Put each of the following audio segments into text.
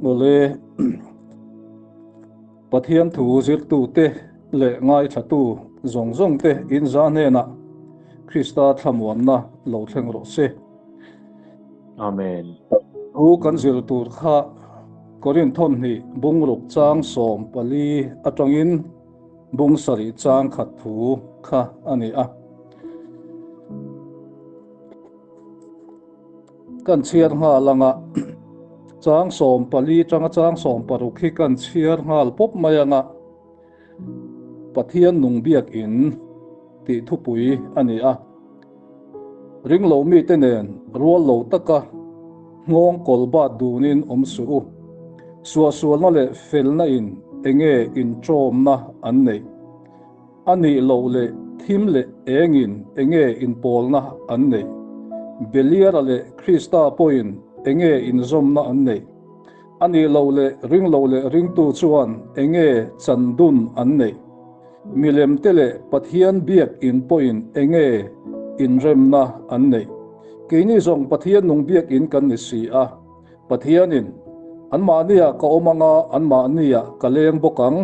Awle, Pathian thu zirtute leh ngaithlatu zawng zawngte inza hnenah Krista thlamuanna lo thleng rawh se. Amen. Thu kan zir tur kha Korinth thawmhnih bungruk chang 14 atangin bung 7 chang khat thu kha a ni a. Kan chhiar nghal anga chang 14 tanga chang 16 hi kan chhiar nghal pawp mai anga Pathian nung biak in tih thupui a ni a. Ring lo mi te nen rual lo taka nghawng kawl bat dunin awm suh u. Suahsualna leh felna in enge intawmna an neih. A nih loh leh thim leh engin enge inpawlna an neih. Beliara leh Krista pawhin enge inzawmna an neih. A nih loh leh ring lo leh ringtu chuan enge chandun an neih. Milem te leh Pathian biak in pawhin enge inremna an neih. Keini zawng Pathian nung biak in kan ni si a. Pathianin anmahniah ka awm anga anmahniah ka leng bawk ang.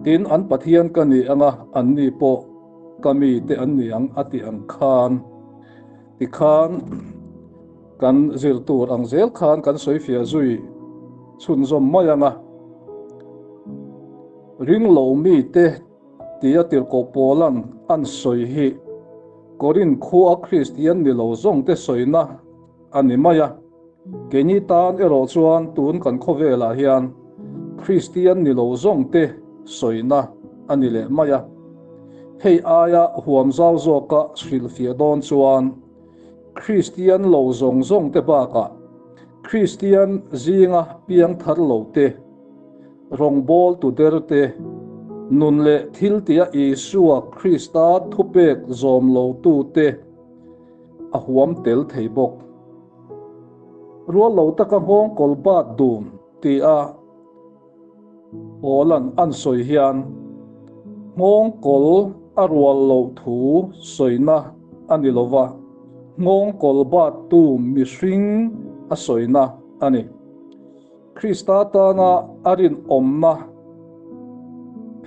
Tin an Pathian ka ni anga anni pawh ka mi te an ni ang a ti ang khan. Tikhan kan zir tur ang zel khan kan sawi fiah zui chhunzawm mai anga. Ring lo mi te tia tirhkoh Paulan an sawi hi Korinth khua Kristian ni lo zawng te sawina a ni mai a. Keini tan erawh chuan tun kan khawvelah hian Kristian ni lo zawng te sawina a ni leh mai a. Hei aia huam zau zawka hrilhfiah dawn chuan Kristian lo zawng zawng te bakah Kristian zinga piang thar lo te, rawngbâwl tu der te, nun leh thil tia Isua Krista thupek zawm lo tu te a huam tel thei bawk. Rual lo taka nghawng kawl bat dun tia Paulan an sawi hian nghawng kawl a rual loh thu sawina a ni lo va, nghawng kawl bat tu mihring a sawina a ni. Krista tana a rinawmna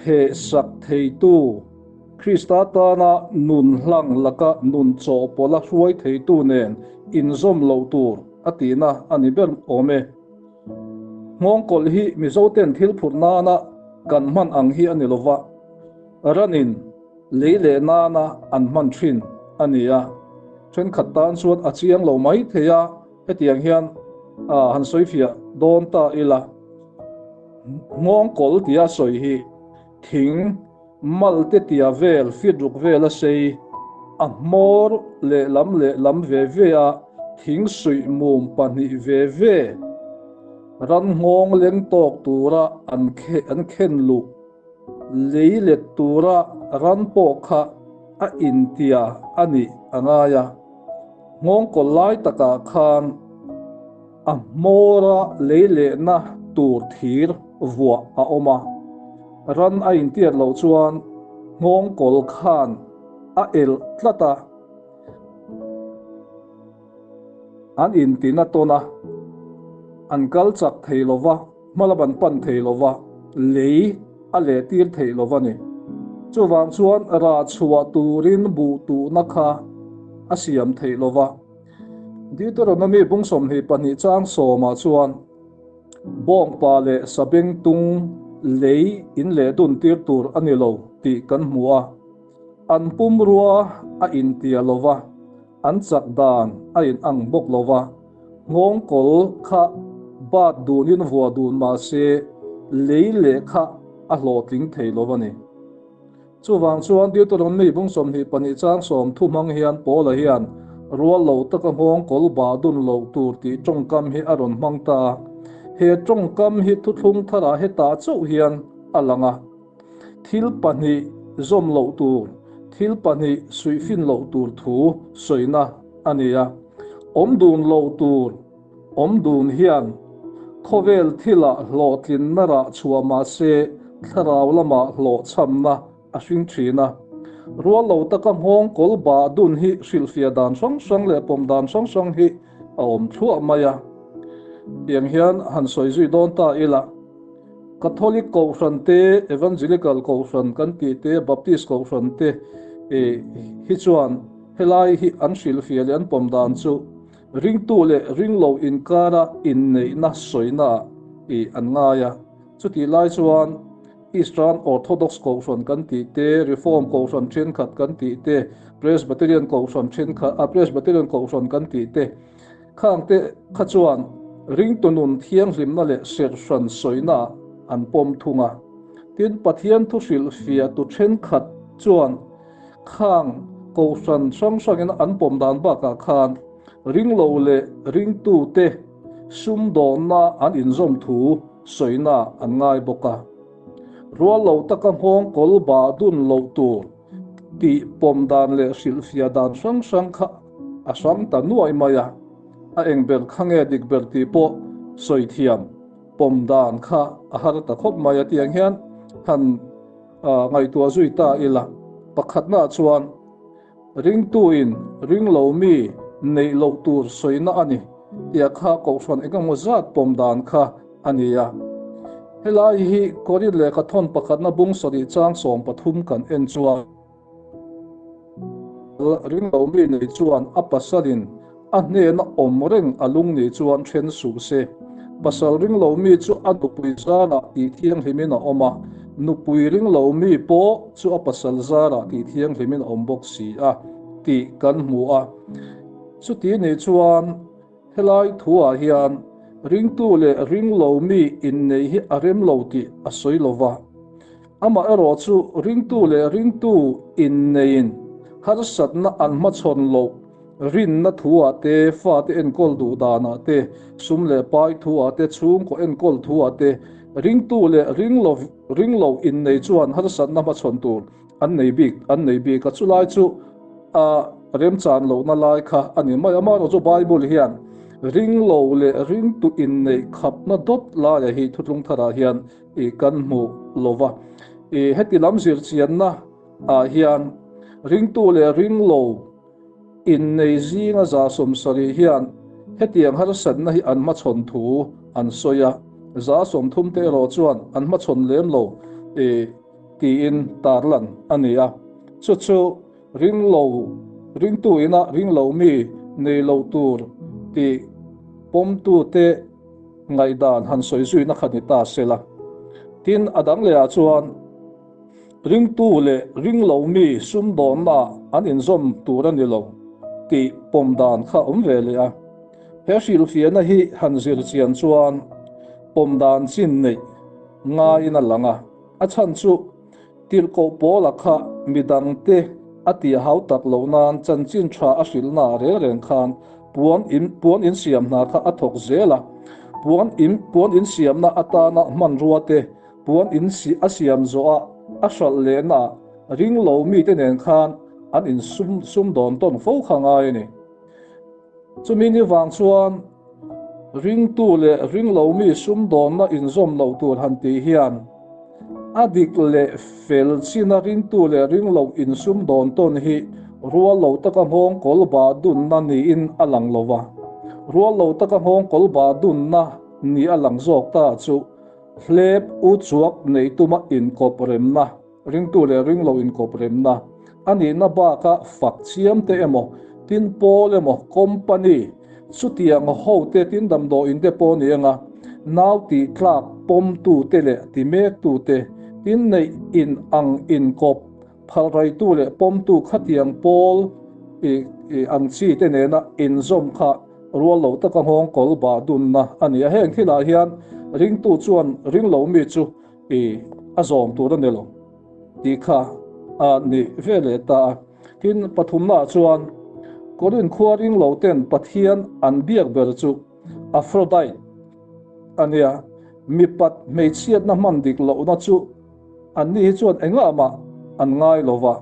phehsak theitu, Krista tana nun hlang laka nun chawhpawlha hruai theitu nen inzawm loh tur a tihna a ni ber awm e. Nghawng kawlh hi Mizoten thil phurh nana kan hman ang hi a ni lo va, ranin lei leh nana an hman thin a ni a. Thenkhat tan chuan a chiang lo mai thei a, hetiang hian han sawi fiah dawn ta ila. Nghawng kawlh tia sawi hi thing mal te tia vel fit ruk vel a sei, a hmawr lehlam lehlam ve ve a thing suih mum pahnih ve ve ran nghawng leng tawk tura an an khen luh lei let tura ran pawh kha a intia a nih a ngai a. Nghawng kawl lai takah khan a hmawra lei lehna tur thir vuah a awm a. Ran a intiat loh chuan nghawng kawl khan a elh tlat a, an intina tawn a, an kal chak thei lo va, hmalam an pan thei lo va, lei a leh tir theih lo va ni. Chuvang chuan rah chhuah turin buh tuhna kha a siam theih lo va. Deuteronomy bung 22 chang sawmah chuan bawngpa leh sabengtung lei in leh dun tir tur a ni lo tih kan hmu a. An pumrua a intia lo va, an chak dan a inang bawk lo va. Nghawng kawl kha bat dunin vuah dun mah se lei leh kha a hlawhtling thei lo a ni. Chuvang chuan Deuteronomy bung 22 chang 10 thu hmang hian Paula hian rual lo taka nghawng kawl bah dun loh tur tih tawngkam hi a rawn hmang ta a. He tawngkam hi thuthlung tharah hetah chauh hian a lang a. Thil pahnih zawm loh tur, thil pahnih suihfin loh tur thu sawina a ni a. Awm dun loh tur, awm dun hian khawvel thilah hlawhtlinna rah chhuah mah se thlarau lamah hlawhchhamna a hring thin a. Rual lo taka nghawng kawl bah dun hi hrilhfiah dan hrang hrang leh pawm dan hrang hrang hi a awm thluah mai a. Tiang hian han sawi zui dawn ta ila, Catholic Kohhran te, Evangelical Kohhran kan tih te, Baptist Kohhran te hi chuan helai hi an hrilhfiah leh an pawm dan chu ringtu leh ringlo inkara inneihna sawina ah an ngai a. Chutih lai chuan Eastern Orthodox Kohhran kan tih te, Reform Kohhran thenkhat kan tih te, Presbyterian Kohhran thenkhat, Presbyterian Kohhran kan tih te, Khangte kha chuan ringtu nun thianghlimna leh serhhran sawina an pawm thung a. Tin, Pathian thu hrilhfiahtu thenkhat chuan khang kohhran hrang hrangin an pawm dan bakah khan ringlo leh ringtute sumdawnna an inzawm thu sawina an ngai bawk a. Rual lo taka nghawng kawl bah dun loh tur tih pawm dan leh hrilhfiah dan hrang hrang kha a hrang ta nuai mai a, a eng ber kha nge dik ber tih pawh sawi thiam pawm dan kha a har ta khawp mai a tiang hian han ngaihtuah zui ta ila. Pakhatnaah chuan ringtuin ringlo mi neih loh tur sawina a ni tia kha kohhran eng emaw zat pawm dan kha a ni a. Helai hi Korin lehkhathawn pakhatna bung sarih chang 13 kan en chuan, Ringlo mi nei chuan a pasalin a hnena awm reng a lung ni chuan then suh se. Pasal ringlo mi chu a nupui zarah tih thianghlimin a awm a, nupui ringlo mi pawh chu a pasal zarah tih thianghlimin a awm bawk si a tih kan hmu a. Chuti nih chuan helai thuah hian ringtu leh ringlo mi inneih hi a rem lo tih a sawi lo va. Amaherawh chu ringtu leh ringtu inneiin harsatna an hmachhawn loh rinna thuah te, fate enkawl duh danah te, sum leh pai thuah te, chhungkaw enkawl thuah te ringtu leh ringlo ringlo innei chuan harsatna hmachhawn tur an nei bik an nei bik a. Chulai chu a remchan lohna lai kha a ni mai. Amaherawh chu Bible hian ringlo leh ringtu inneih khapna dawt laiah hi thutlung tharah hian I kan hmu lo va. I heti lam zirchianna ah hian ringtu leh ringlo innei zinga 70% hian hetiang harsatna hi an hmachhawn thu an sawi a, 30% te erawh chuan an hmachhawn lem lo i tiin tarlan a ni a. Chu chu ringlo ringtu ina ringlo mi nei lo tur tih pawmtute Ngaihdan han sawi zuina kha ni ta se la. Tin, a dang lehah chuan ringtu leh ringlo mi sumdawnna an inzawm tur a ni lo tih pawm dan kha awm ve leh a. He hrilhfiahna hi han zir chian chuan pawm dan chin neih ngaiin a lang a. A chhan chu Tirhkoh Paula kha midangte a tih hau tak loh nan chanchin tha a hrilhna ah reng reng khan puan in puan insiam hna kha a thawk zel a. Puan in puan insiamna atana hmanrua te puan in a siam zawh a a hralh lehna ah ringlo mite nen khan an insum sumdawn tawn fo kha ngai a ni. Chumi ni vang chuan ringtu leh ringlomi sumdawnna inzawm loh tur han tih hian a dik leh fel china ringtu leh ringlo insumdawn tawn hi rual lo taka nghawng kawl bah dunna niin a lang lo va. Rual lo taka nghawng kawl bah dunna ni a lang zawk ta chu hlep u chuak nei tuma inkawp remna Ringtu leh ringlo inkawp remna a nihna baka fak chiam te emaw, tin pawl emaw, company, chutiang ho te, tin damdawiin te pawh ni anga nau tih tlak pawmtu te leh ti mektu te, tin neih in ang inkawp phalraitu leh pawmtu khatiang pawl ang chi te nena inzawm kha rual lo taka nghawng kawl bah dunna a ni a. Heng thilah hian ringtu chuan ringlo mi chu I a zawm tur a ni lo tih kha a ni ve leh ta a. Tin, pathumnaah chuan Korinth khua ringlo ten Pathian an biak ber chu Aphrodite a nia. Mipat hmeichhiatna hman dik lohna chu anni hi chuan engah mah an ngai lo va.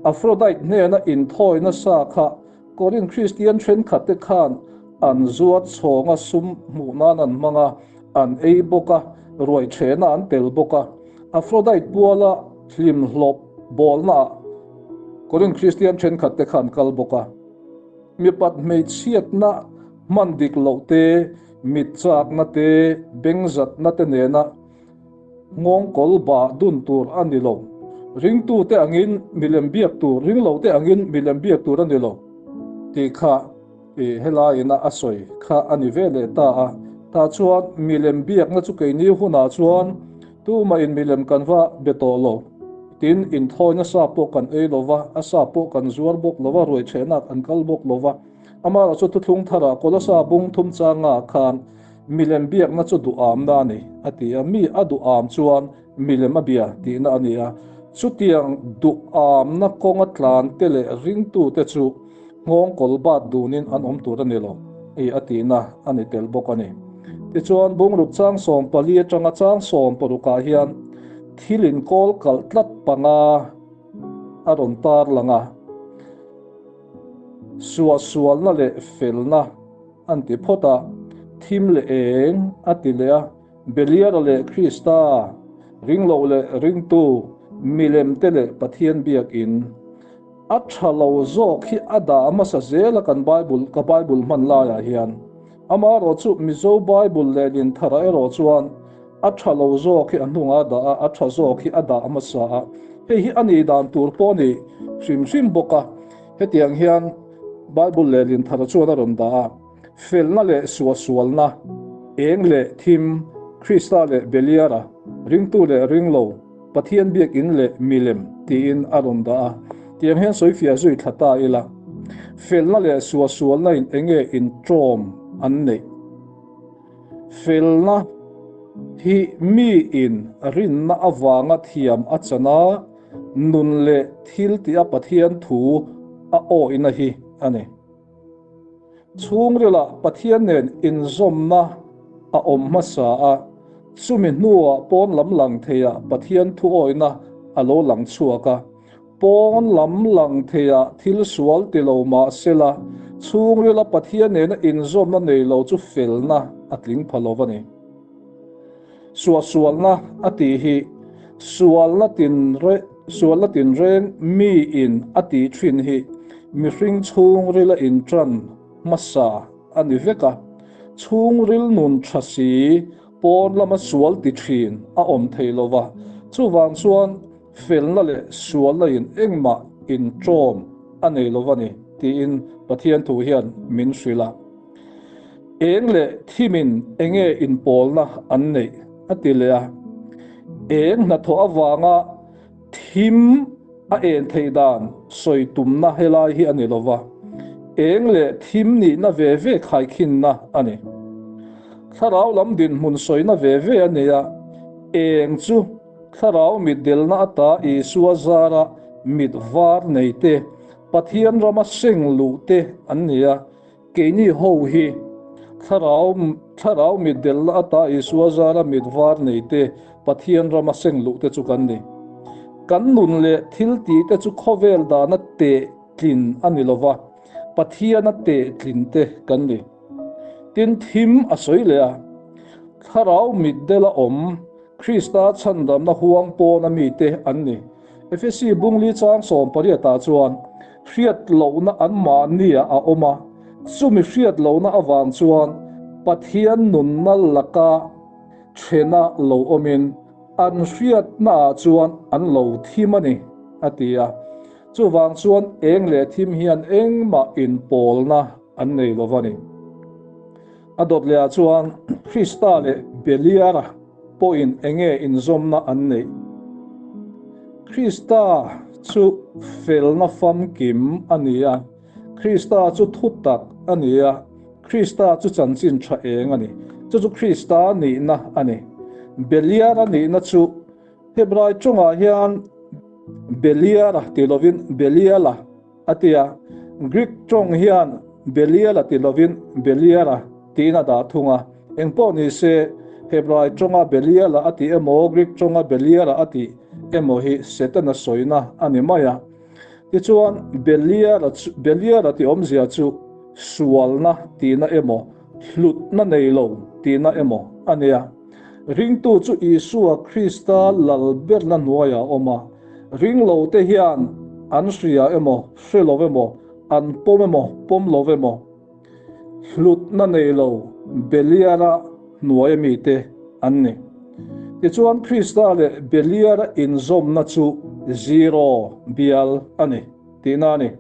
Aphrodite hnena inthawi nasa kha Korinth Kristian thenkhatte khan an zuat chhawnga sum hmuh nan an hmang a, an ei bawk a, ruai thehna an tel bawk a. Aphrodite puala hlimhlawp bawlnaah Korinth Kristian thenkhatte kha an kal bawk a. Mipat hmeichhiatna hman dik loh te, Mit chakna te, beng zatna te nena nghawngkawl bah dun tur a ni lo. Ringtute angin milem biak tur, ringlote angin milem biak tur a ni lo tih kha helaiin a sawi kha a ni ve leh ta a. Tah chuan milem biakna chu keini hunah chuan tumahin milem kan va be tawh lo. Tin, inthawina sa pawh kan ei lo va, a sa pawh kan zuar bawk lo va, ruaichhehna kan kal bawk lo va. Amaherawhchu thuthlung tharah Kolosa bung thum changa khan milem biakna chu duhamna a ni, a ti a. Mi a duham chuan milem a bia tihna a ni a. Chutiang duhamna kawnga tlante leh ringtute chu nghawngkawl bat dunin an awm tur a ni lo, a tihna a ni tel bawk a ni. Tichuan, bungruk chang 14 atanga chang 16 ah hian thil inkawl kalh tlat panga a rawn tarlang a. Suahsualna leh felna an ti phawt a, thim leh eng a ti leh a, Beliara leh Krista, ringlo leh ringtu, milemte leh Pathian biakin a tha lo zawk hi a dah hmasa zel a kan Bible ka Bible hman laiah hian. Amaherawh chu Mizo Bible lehlin tharah erawh chuan a tha lo zawk hi a hnungah a dah a, a tha zawk hi a dah hmasa a. Hei hi a nih dan tur pawh a ni hrim hrim bawk a. Hetiang hian Bible lehlin thar chuan a rawn dah a, Felna leh suahsualna, eng leh thim, Krista leh Beliara, ringtu leh ringlo, Pathian biakinn leh milem tiin a rawn dah a. Tiang hian sawifiah zui thla ta ila, felna leh suahsualna in enge inṭawm an neih? Felna hi miin rinna avanga thiam a chan a, nun leh thil tih a Pathian thu a awihna hi a ni. Chhungrilah Pathian nen inzawmna a awm hmasa a, chumi hnuah pawn lam lang theiah Pathian thu awihna a lo lang chhuak a. Pawn lam lang theiah thil sual ti lo mah sela, chhungrila Pathian nena inzawmna nei lo chu felna a tling pha lo a ni. Suahsualna a tih hi sualna sualna tinreng miin a tih thin hi mihring chhungrila intan hmasa a ni vek a, chhungril nun tha si pawn lama sual ti thin a awm thei lo va, chuvang chuan Felna leh sualna in engmah inṭawm a nei lo a ni, tiin Pathian thu hian min hrilh a. Eng leh thimin enge inpawlna an neih? a ti leh a. Eng hnathawh avanga thim a en theih dan sawi tumna helai hi a ni lo va, eng leh thim nihna ve ve khaikhinna a ni. Thlarau lam dinhmun sawina ve ve a ni a, eng chu Thlarau mitdelna ata Isua zara mit var nei te, Pathian rama seng luh te an ni a, keini ho hi Thlarau Thlarau mitdelna ata Isua zara mit var nei te, Pathian rama seng luh te chu kan ni. Kan nun leh thil tih te chu khawvel dana teh tlin a ni lova, Pathiana teh tlin te kan ni. Tin, thim a sawi leh a, Thlarau mitdela awm Krista chhandamna huang pawna mite an ni. Efesi bungli chang 18 ah chuan hriat lohna anmahniah a awm a, chumi hriat lohna avang chuan Pathian nunna laka thena lo awmin an hriatnaah chuan an lo thim a ni, a ti a. Chuvang chuan eng leh thim hian engmah inpawlna an nei lo va ni. A dawt lehah chuan Krista leh Beliara pawhin enge inzawmna an neih? Krista chu felna famkim a ni a, Krista chu thutak a ni a, Krista chu chanchin tha eng a ni. Chu chu Krista nihna a ni. Beliara nihna chu Hebrai tawngah hian Beliara ti lovin Beliala A ti a, Greek tawng hian Belial a ti lovin Beliara tiin a dah thung a. Engpawh ni se, Hebrai tawnga Beliala a tih emaw Greek tawnga Beliara a tih emaw hi Setana sawina a ni mai a. Tichuan, Beliara chu Beliara tih awmzia chu sualna tihna emaw, hlutna nei lo tihna emaw a nia. Ringtu chu Isua Krista lal berna hnuaiah a awm a. Ringlote hian an hria emaw, hre lo emaw, an pawm emaw, pawm lo emaw, hlutna nei lo, Beliara hnuaia mite an ni. Tichuan Krista leh Beliara inzawmna chu zero bial a ni tihna a ni.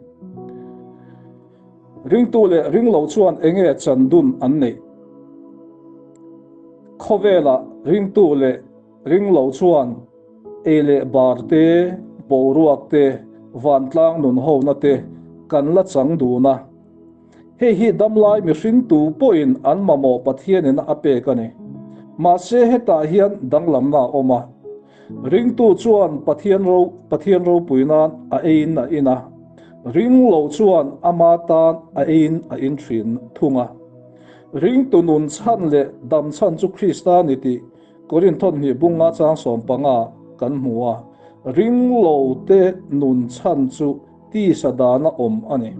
Ringtu leh ringlo chuan enge chan dun an neih? Khawvelah ringtu leh ringlo chuan ei leh bar te, boruak te, vantlang nun hona te kan la chang dun a. Hei hi damlai mihring tu pawhin an mamawh Pathianin a pek a ni. Mahse hetah hian danglamna a awm a. Ringtu chuan Pathian ro Pathian ropui nan a eiin a in a, ring lo chuan ama tan a eiin a in thin thung a. Ringtu nun chhan leh dam chhan chu Krista ni tih Korinth hnih bunga chang 15 kan hmu a, ring lo te nun chhan chu tisa dana awm a ni.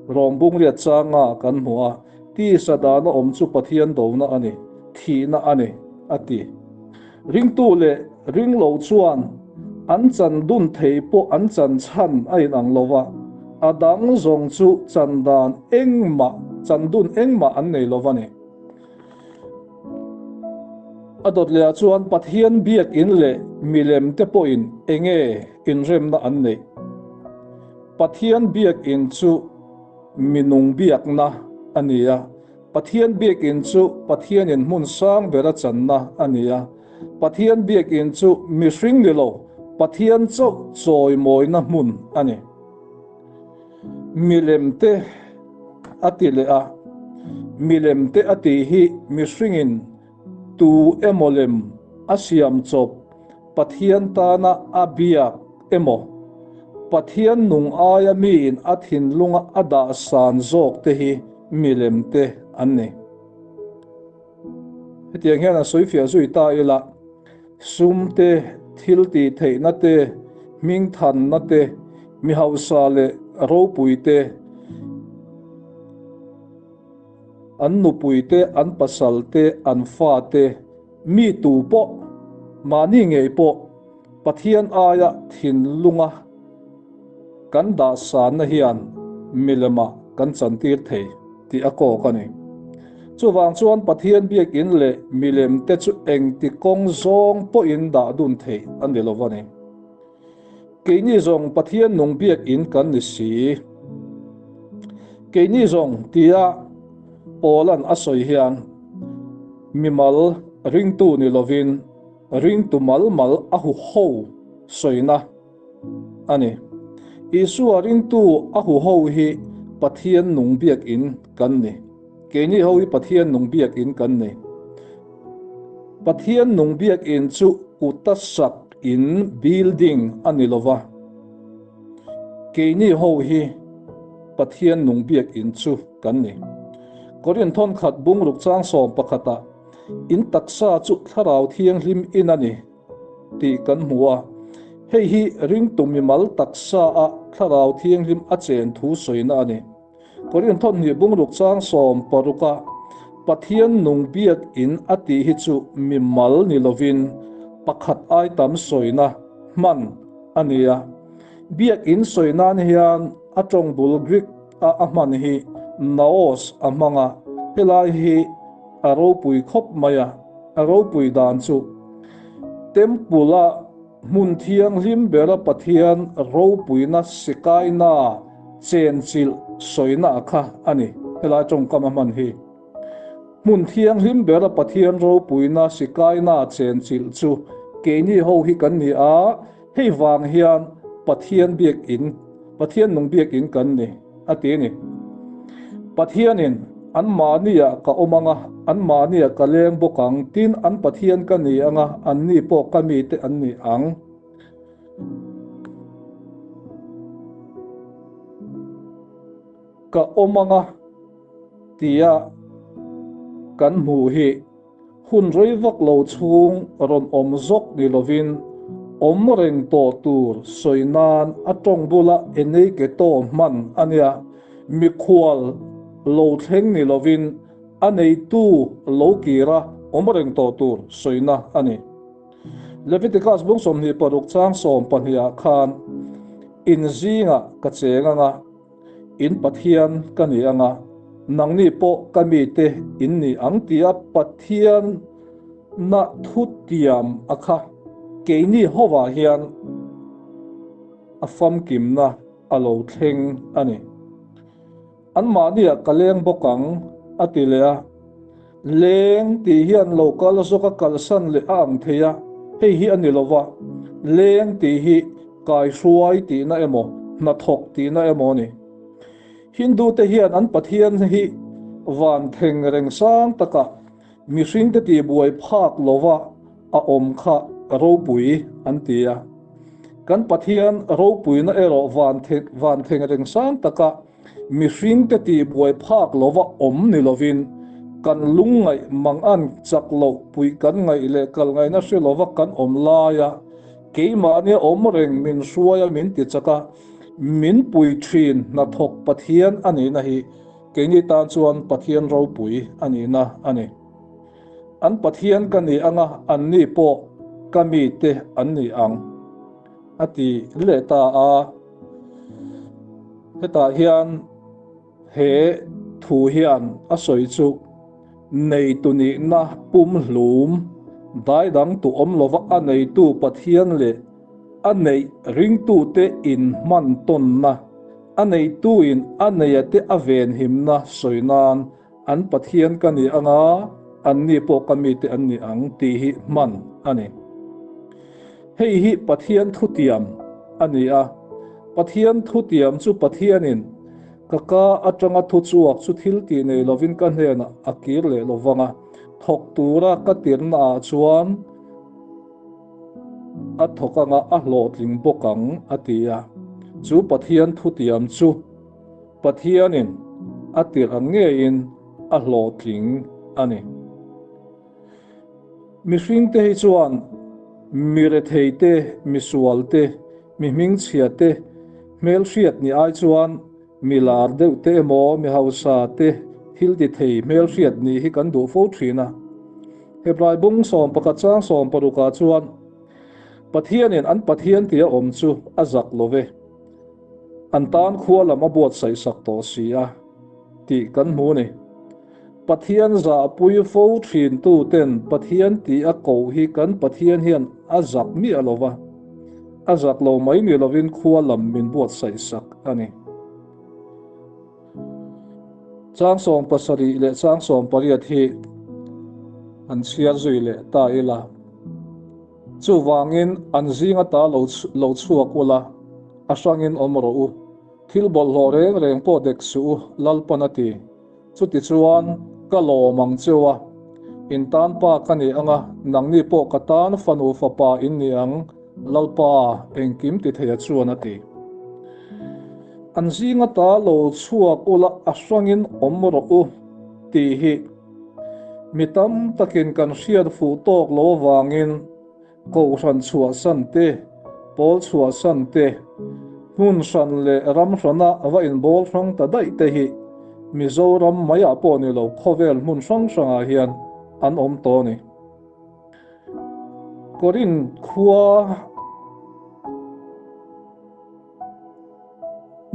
Rom bung riat changa kan hmu a, tisa dana awm chu Pathian dona a ni, thihna a ni, a ti. Ringtu leh ring lo chuan an chan dun thei pawh an chan chhan a inang lo va, a dang zawng chu chan dan engmah, chan dun engmah an nei lo va ni. A dawt lehah chuan Pathian biakinn leh milem te pawhin enge inremna an neih? Pathian biakinn chu minung biakna a ni a, Pathian biakinn chu Pathianin hmun sang bera channa a ni a, Pathian biakinn chu mihring ni lo, Pathian chauh chawimawina hmun a ni. Milem te a ti leh a, milem te a tih hi mihringin tu emaw lem a siam chawp Pathian tana a biak emaw, Pathian nung aia miin a thinlunga a dah san zawk te hi milem te an ni. Hetiang hian a sawi fiah zui ta ila, sum te, thil tih theihna te, hmingthanna te, mi hausa leh ropui te, an nupui te, an pasal te, an fa te, Mi tu pawh, mahni ngei pawh Pathian aia thinlunga kan dahsanna hian milemah kan chantir thei tih a kawk a ni. Chuvang chuan Pathian biakinn leh milem te chu engti kawng zawng pawhin dah dun theih a ni lo a ni. Keini zawng Pathian nung biakinn kan ni si. Keini zawng tia Paula'n a sawi hian mimal ringtu ni lovin ringtu mal mal a huho sawina a ni. Isua ringtu a huho hi Pathian nung biakinn kan ni. Keini ho hi Pathian nung biakinn kan ni. Pathian nung biakinn chu kuta sak in, building, a ni lova. Keini ho hi Pathian nung biakinn chu kan ni. Korinth thawnkhat bungruk chang 11ah, In taksa chu Thlarau Thianghlim in a ni tih kan hmu a. Hei hi ringtu mimal taksa a Thlarau Thianghlim a chen thu sawina a ni. Korinth hnih bungruk chang 16a Pathian nung biakinn a tih hi chu mimal ni lovin pakhat ai tam sawina hman a ni a. Biakinn sawi nan hian a tawng bul Greek a a hman hi naos a hmang a, helai hi a ropui khawp mai a, a ropui dan chu Temple a Hmun thianghlim bera Pathian ropuina Sekaina chenchilh sawina kha a ni. Helai tawngkam a hman hi. Hmun thianghlim bera Pathian ropuina Sekaina chenchilh chu keini ho hi kan ni a, hei vang hian Pathian biakinn, Pathian nung biakinn kan ni. A ti a ni. Pathianin, Anmahniah ka awm ang a, anmahniah ka leng bawk ang, tin an Pathian ka ni ang a, anni pawh ka mite an ni ang. Ka awm ang a, tia kan hmuh hi. Hun rei vak lo chhung rawn awm zawk ni lovin awm reng tawh tur sawi nan a tawng bula eneiketo hman a nia, mikhual lo thleng ni lovin a neitu lo kira awm reng tawh tur sawina a ni. Leviticus bung 26 chang 12 ah khan, In zingah ka cheng anga, In Pathian ka ni anga, nangni pawh ka mite in ni ang tia Pathian na thutiam a kha keini hovah hian a famkimna a lo thleng a ni. Anmahniah ka leng bawk ang, a ti leh a. Leng tih hian lo kal zawk a kalsan leh a ang thei a, hei hi a ni lo va, leng tih hi kaihruai tihna emaw, hnathawk tihna emaw a ni. Hindu-te hian an Pathian hi van theng reng sang takah mihringte tihbuai phak lova a awm kha ropui an ti a. Kan Pathian ropuina erawh van theng reng sang taka mihringte tihbuai phak lova awm ni lovin kan lungngaih mang an chak loh puih kan ngaih leh kal ngaihna hre lova kan awm laia keimahnia awm reng min hruaia min ti chak a, min pui thin hnathawk Pathian a nihna hi keini tan chuan Pathian ropui a nihna a ni. An Pathian ka ni anga anni pawh ka mite an ni ang, a ti leh ta a. Hetah hian he thu hian a sawi chu neitu nihna pumhlum daidang tu awm lova a neitu Pathian leh a neih ringtute inhman tawnna, a neituin a neiate a venhimna sawi nan An Pathian ka ni anga, anni pawh ka mite an ni ang tih hi hman a ni. Hei hi Pathian thutiam a ni a. Pathian thutiam chu Pathianin ka ka atanga thu chhuak chu thil tih nei lovin ka hnenah a kir leh lo vang a, thawk tura ka tirnaah chuan a thawk anga a hlawhtling bawk ang a ti a. Chu Pathian thutiam chu. Pathianin a tirh ang ngeiin a hlawhtling a ni. Mihringte hi chuan mi rethei te, mi sual te, mi hmingchhia te hmelhriat ni ai chuan mi lar deuh te emaw mi hausa te thil ti thei hmelhriat ni hi kan duh fo thin a. Hebrai bung 11 chang 16 ah chuan Pathianin an Pathian tia awm chu a zak lo ve. An tan khua lam a buatsaih sak tawh si a, tih kan hmu a ni. Pathian zahpui fo thintu ten Pathian tih a koh hi kan Pathian hian a zak miah lo va, a zak lo mai ni lovin khua lam min buatsaih sak a ni. Chang 17 leh chang 18 hi an chhiar zui leh ta ila. Chuvangin an zing ata lo lo chhuak ula, a hrangin awm rawh u. Thil bawlhhlawh reng reng pawh dek suh u, Lalpan a ti. Chutichuan, ka lawm ang cheu a, in tan pa ka ni ang a, nangni pawh ka tan fanu fapa in ni ang, Lalpa engkim ti theia chuan a ti. An zing ata lo chhuak ula, a hrangin awm rawh u, tih hi. Mi tam takin kan hriat fuh tawk lo avangin Kohhran chhuahsan te, pawl chhuahsan te, hmun hran leh ram hrana va inbawl hrang ta daih te hi Mizoram maiah pawh ni lo khawvel hmun hrang hrangah hian an awm tawh a ni. Korinth khua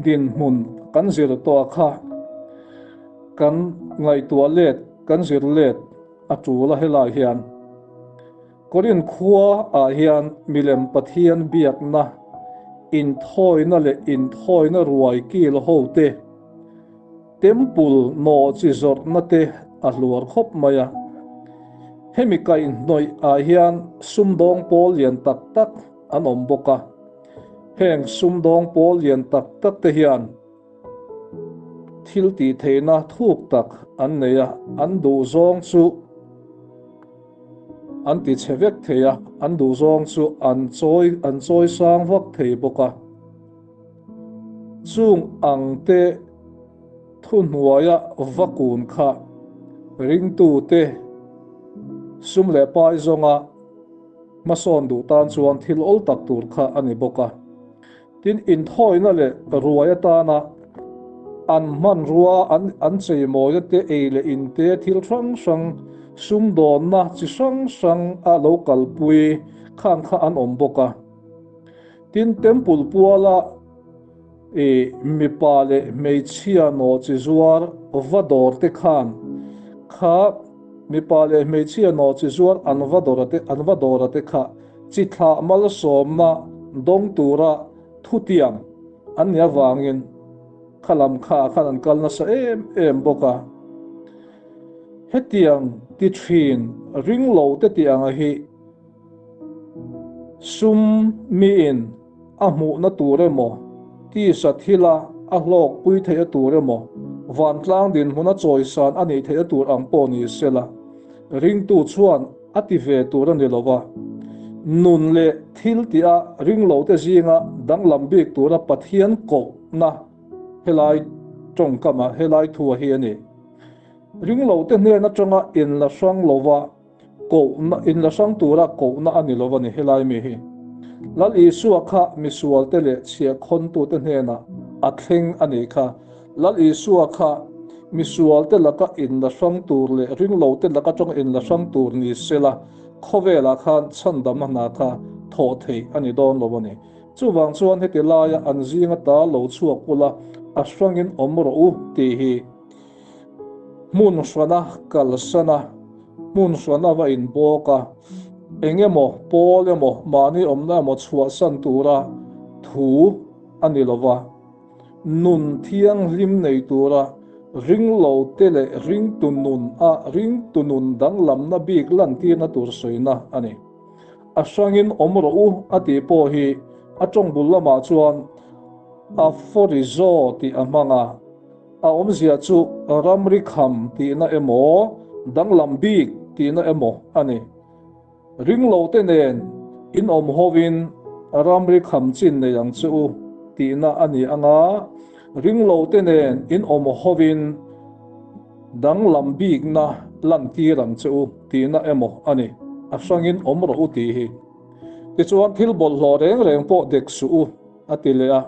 Dinhmun kan zir tawh a kha kan ngaihtuah let, kan zir let a tul a helai hian. Korinth khua ah hian milem Pathian biakna, inthawina leh inthawina ruai kil ho te, temple nawh chi zawrhna te a hluar khawp mai a. Hemi kaihhnawih ah hian sumdawng pawl lian tak tak an awm bawk a. Heng sumdawng pawl lian tak tak te hian thil tih theihna thuk tak an nei a, an duhzawng chu an ti chhe vek thei a, an duhzawng chu an chawi an chawi sang vak thei bawk a. Chung ang te thuhnuaia va kun kha ringtute sum leh pai zawnga Hmasawn duh tan chuan thil awl tak tur kha a ni bawk a. Tin, inthawina leh ruai atana an hmanrua an an cheimawina te, ei leh in te, thil hrang hrang, sumdawnna chi hrang hrang a lo kalpui khang kha an awm bawk a. Tin, temple puala. I mipa leh hmeichhia nawhchi zuar va dawr te khan kha mipa leh hmeichhia nawhchi zuar an va dawr te an va dawr te kha chi thlah malsawmna dawng tura thutiam an nih avangin kha lam kha ah khan an kal nasa em em bawk a. Hetiang ti thin ring lo te tih anga hi Sum miin a hmuhna tur emaw, tisa thila a hlawkpui theihna tur emaw, vantlang dinhmuna chawisan a nih theihna tur ang pawh ni sela, ringtu chuan a ti ve tur a ni lo va. Nun leh thil tih-a ringlote zinga danglam bik tura Pathian kohna helai tawngkama helai thu a hi a ni. Ringlote hnen atanga inla hrang lova Kohna, inla hrang tura kohna a ni lo a ni helai mi hi. Lal Isua kha misualte leh chhiahkhawntute hnenah a thleng a nih kha. Lal Isua kha misualte laka inla hrang tur leh ringlote laka tang inla hrang tur ni sela, khawvelah khan chhandamna hna kha thawh theih a ni dawn lo a ni. Chuvang chuan heti laia an zinga ta lo chhuak ula a hrangin awm rawh u tih hi Hmun hrana kalsan a, hmun hrana va inbawk a, eng emaw pawl emaw mahni awmna emaw chhuahsan tura thu a ni lo va, nun thianghlim nei tura ringlote leh ringtu nun a ringtu nun danglamna bik lantirna tur sawina a ni. A hrangin awm rawh u a tih pawh hi a tawng bul lamah chuan aphorizo tih a hmang a. A awmzia chu ramri kham tihna emaw, danglam bik tihna emaw a ni. Ringlote nen inawm hovin ramri kham chin nei ang che u tihna a ni ang a, ringlote nen inawm hovin danglam bikna lantir ang che u tihna emaw a ni. A hrangin awm rawh u tih hi. Tichuan thil bawlhhlawh reng reng pawh dek suh u a ti leh a.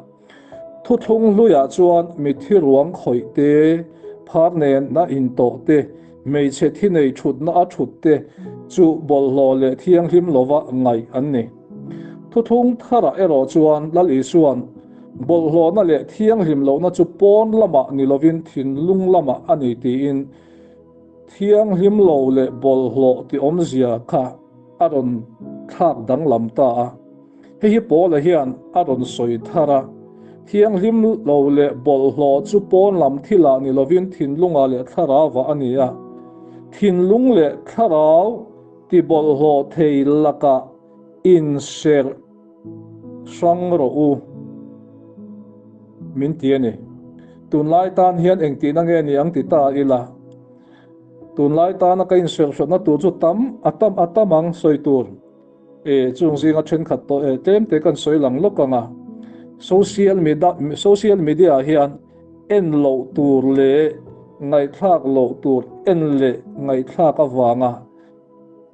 Thuthlung hluiah chuan mitthi ruang khawih te, phar nena intawh te, hmeichhe thi nei thutna a thut te chu bawlhhlawh leh thianghlim lova ngaih an ni. Thuthlung tharah erawh chuan Lal Isua'n bawlhhlawhna leh thianghlim lohna chu pawn lamah ni lovin thinlung lamah a ni tiin thianghlim lo leh bawlhhlawh ti awmzia kha a rawn thlak danglam ta a. Hei hi Paula hian a rawn sawi thar a, Thianghlim lo leh bawlhhlawh chu pawn lam thilah ni lovin thinlungah leh thlarauah a ni a. Thinlung leh thlarau ti bawlhhlawh thei lakah inserh hrang rawh u min ti a ni. Tunlai tan hian engtihna nge ni ang ti ta ila, tunlai tana ka inserh hranna tur chu tam a tam a tam ang sawi tur. E chung zinga thenkhat tawh e tlem te kan sawi lang lawk ang a, social media social media ah hian en loh tur leh ngaihthlak loh tur en leh ngaihthlak avanga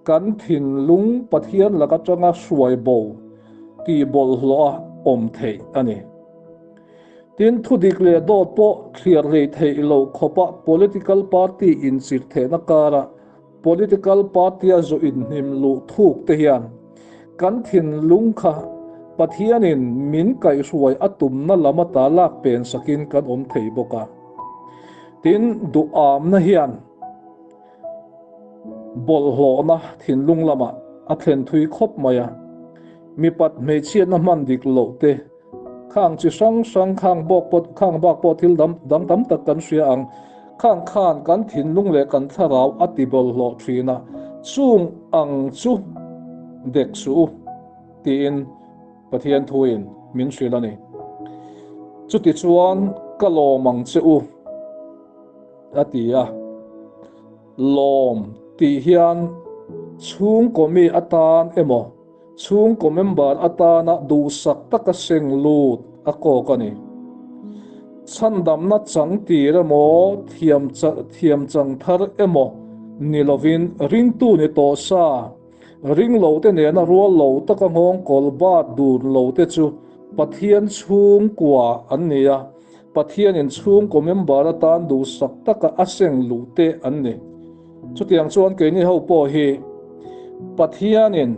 kan thinlung Pathian lak atanga hruai bo tih bawlhhlawh a awm theih a ni. Tin, thudik leh dawt pawh thliar hlei theih loh khawpa political party inchirh theihna kara Political party a zu inhnim luh thuk te hian kan thinlung kha Pathianin min kaihhruai a tumna lam ata lak pen sakin kan awm thei bawk a. Tin, duhamna hian bawlhhlawhna thinlung lamah a thlen thui khawp mai a. Mipat hmeichhiatna hman dik loh te, Khang chi hrang hrang khang bawk pawh khang bak pawh thil dang dang tam tak kan hria ang. Khang khan kan thinlung leh kan thlarau a ti bawlhhlawh thin a, chung ang chu dek suh u tiin Pathian thuin min hrilh a ni. Chutichuan ka lawm ang che u a ti a. Lawm tih hian chhungkaw mi atan emaw Chhungkaw member atana duhsak taka seng lut a kawk a ni. Chhandamna chang tir emaw, thiam thiam chang thar emaw ni lovin ringtu ni tawh sa, ringlote nena rual lo taka nghawngkawl bat dun lote chu Pathian chhungkua an ni a, Pathianin chhungkaw member atan duhsak taka a seng luh te an ni. Chutiang chuan keini ho pawh hi Pathianin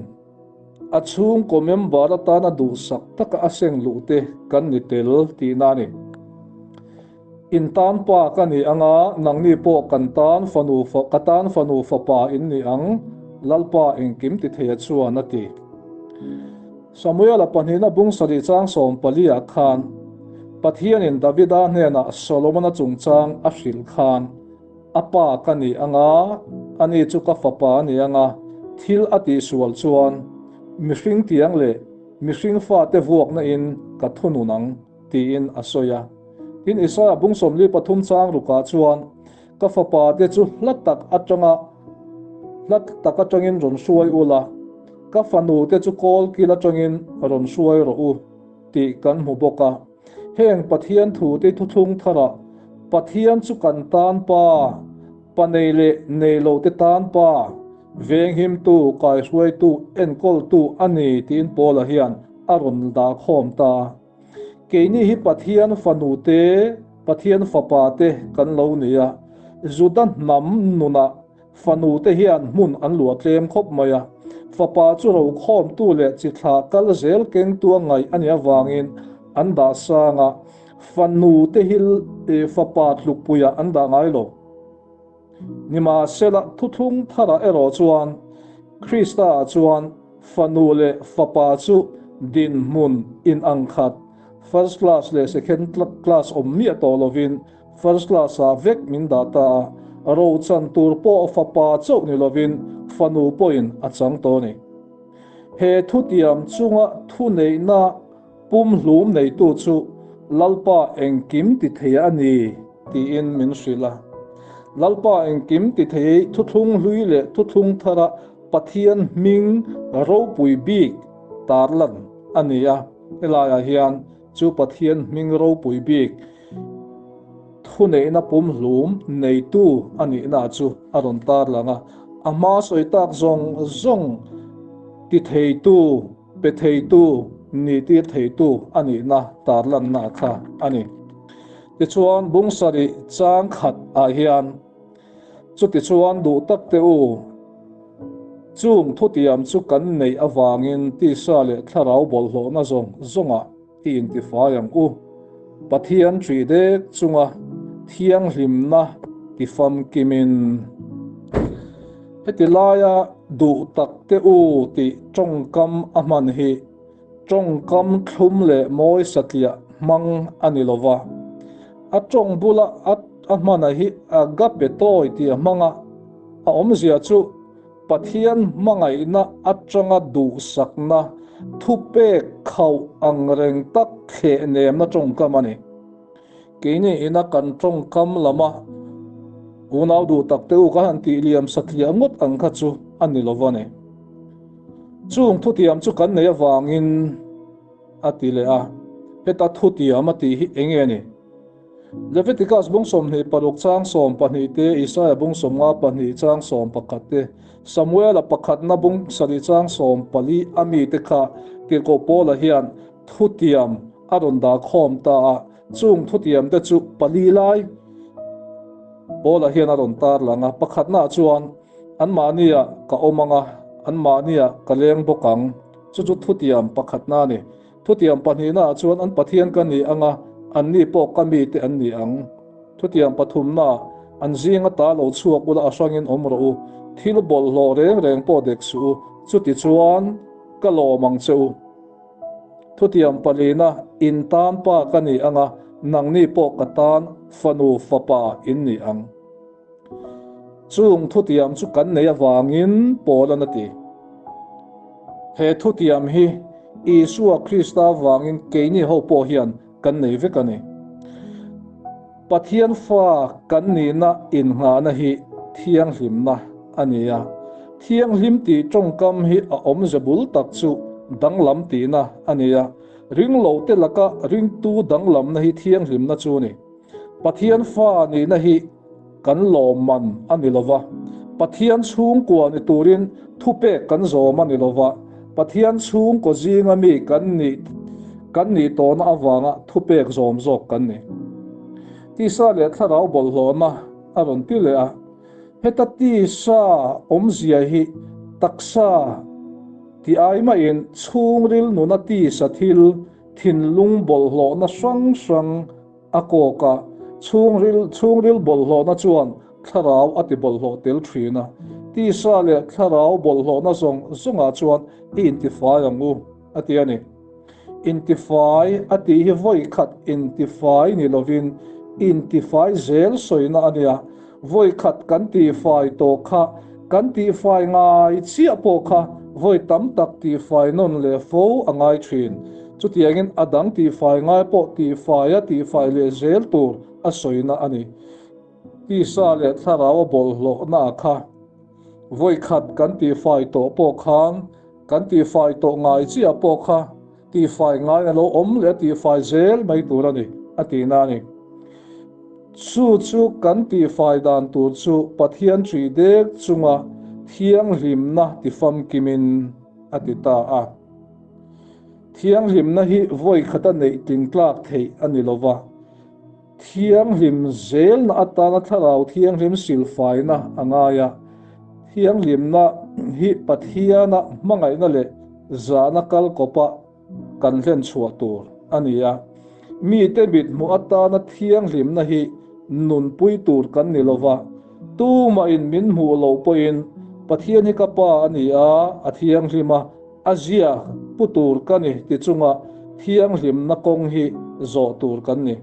A chhungkaw member atana duhsak taka a seng luh te kan ni tel tihna a ni. In tan pa ka ni ang a, nangni pawh kan tan fanu ka tan fanu fapa in ni ang, Lalpa engkim ti theia chuan a ti. Samuela pahnihna bung sarih chang 14 ah khan Pathianin Davida hnenah Solomona chungchang a hrilh khan, A pa ka ni ang a, ani chu ka fapa a ni ang a, thil a tihsual chuan mihring tiang leh mihring fate vuakna in ka thunun ang, tiin a sawi a. Tin, Isaiah bung 43 chang rukah chuan, Ka fapate chu hla tak atanga hla tak atangin rawn hruai ula, ka fanute chu kawlkil atangin rawn hruai rawh u, tih kan hmu bawk a. Heng Pathian thute thuthlung tharah Pathian chu kan tan Pa, pa nei leh nei lote tan Pa, venghimtu, kaihruaitu, enkawltu a ni tiin Paula hian a rawn dahkhawm ta a. Keini hi Pathian fanute, Pathian fapate kan lo ni a, Juda hnam nunah Fanu te hian hmun an luah tlem khawp mai a, fapa chu rokhawmtu leh chi thlah kal zel kengtu a ngaih a nih avangin an dah sang a, fanu te hi fapa tlukpuiah an dah ngai lo. Nimahsela, thuthlung tharah erawh chuan Krista-ah chuan fanu leh fapa chu dinhmun inang khat, first class leh second class awm miah tawh lovin, First class ah vek min dah ta a, ro chan tur pawh fapa chauh ni lovin fanu pawhin a chang tawh a ni. He thutiam chunga thuneihna pumhlum neitu chu Lalpa engkim ti thei a ni tiin min hrilh a. Lalpa engkim ti thei thuthlung hlui leh thuthlung thara Pathian hming ropui bik tarlan a ni a, helaiah hian chu Pathian hming ropui bik Thuneihna pumhlum neitu a nihna chu a rawn tarlang a, a hma sawi tak zawng zawng ti theitu, pe theitu, nihtir theitu a nihna tarlanna kha a ni. Tichuan, bung sarih chang khat ah hian, Chutichuan duh tak teh u, chung thutiam chu kan neih avangin tisa leh thlarau bawlhhlawhna zawng zawngah, I intifai ang u. Pathian ṭih dek chunga thianghlimna ti famkimin. Heti laia duh tak te u tih ṭawngkam a hman hi ṭawngkam thlum leh mawi satliah hmang a ni lo va. A ṭawng bula a hmana hi agape tawi tih a hmang a, a awmzia chu Pathian hmangaihna atanga duhsakna thupek khauh ang reng tak thleh nemna tawngkam a ni. Keini ina kan tawngkam lama unau duh tak te u ka han tih liam satliah ngawt ang kha chu a ni lo va ni. Chung thutiam chu kan nei avangin a ti leh a, heta thutiam a tih hi eng nge ni? Leviticus bung 26 chang 12 te, Isaiah bung 52 chang 11 te, Samuela pakhatna bung 7 chang 14 a mite kha Tirhkoh Paula hian thutiam a rawn dah khawm ta a, chung thutiam te chu pali lai Paula hian a rawn tarlang a, pakhatnaah chuan anmahniah ka awm ang a, anmahniah ka leng bawk ang, chu chu thutiam pakhatna a ni. Thutiam pahnihnaah chuan an Pathian ka ni ang a, anni pawh ka mite an ni ang. Thutiam pathumnaah, An zinga ta lo chhuak ula a hrangin awm rawh u, thil bawlhhlawh reng reng pawh dek suh u, chutichuan ka lawm ang che u. Thutiam palina, In tan pa ka ni ang a, nangni pawh ka tan fanu fapa in ni ang. Chung thutiam chu kan nei avangin Paula'n a ti. He thutiam hi Isua Krista avangin keini ho pawh hian kan nei vek a ni. Pathian fa kan nihna innghahna hi thianghlimna a ni a. Thianghlim tih tawngkam hi a awmze bul tak chu danglam tihna a ni a. Ringlote laka ringtu danglamna hi thianghlimna chu a ni. Pathian fa nihna hi kan lawmman a ni lova, Pathian chhungkua ni turin thupek kan zawm a ni lova, Pathian chhungkaw zinga mi kan nih kan nih tawhna avanga thupek zawm zawk kan ni. Tisa leh thlarau bawlhhlawhna a rawn ti leh a, heta tisa awmzia hi taksa. Tih ai mahin chhungril nuna tisa thil, thinlung bawlhhlawhna hrang hrang a kawk a, chhungril chhungril bawlhhlawhna chuan thlarau a ti bawlhhlawh tel thin a. Tisa leh thlarau bawlhhlawhna zawng zawngah chuan i intifai ang u, a ti a ni. Intifai a tih hi vawi khat intifai ni lovin intifai zel sawina a nia. Vawi khat kan tihfai tawh kha kan tihfai ngai chiah pawh kha vawi tam tak tihfai nawn leh fo a ngai thin. Chutiangin a dang tihfai ngai pawh tihfaia tihfai leh zel tur a sawina a ni. Tisa leh thlarau a bawlhhlawhna kha vawi khat kan tihfai tawh pawh khan Kan tihfai tawh ngai chiah pawh kha tihfai ngai a lo awm leh a tihfai zel mai tur a ni, a tihna a ni. Chu chu kan tihfai dan tur chu Pathian ṭih dek chunga thianghlimna tifamkimin a ti ta a. Thianghlimna hi vawi khata neih tlingtlak theih a ni lo va. Thianghlim zelna atana thlarau thianghlim silfaina a ngai a. Thianghlimna hi Pathiana hmangaihna leh zahna kal kawpa kan hlen chhuah tur a ni a. Mite mithmuh atana thianghlimna hi nunpui tur kan ni lo va, tumahin min hmuh loh pawhin Pathian hi ka Pa a ni a, a thianghlim a, A zia pu tur ka ni ti chunga thianghlimna kawng hi zawh tur kan ni.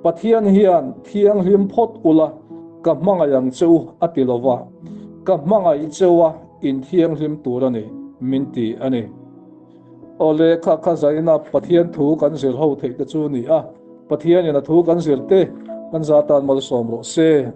Pathian hian thianghlim phawt ula ka hmangaih ang che u a ti lo va, ka hmangaih cheu a inthianghlim tur a ni min ti a ni. Aw lehkha kha zaina Pathian thu kan zir ho theih te chu ni a, Pathianin a thu kan zir te kan za tan malsawm rawh se.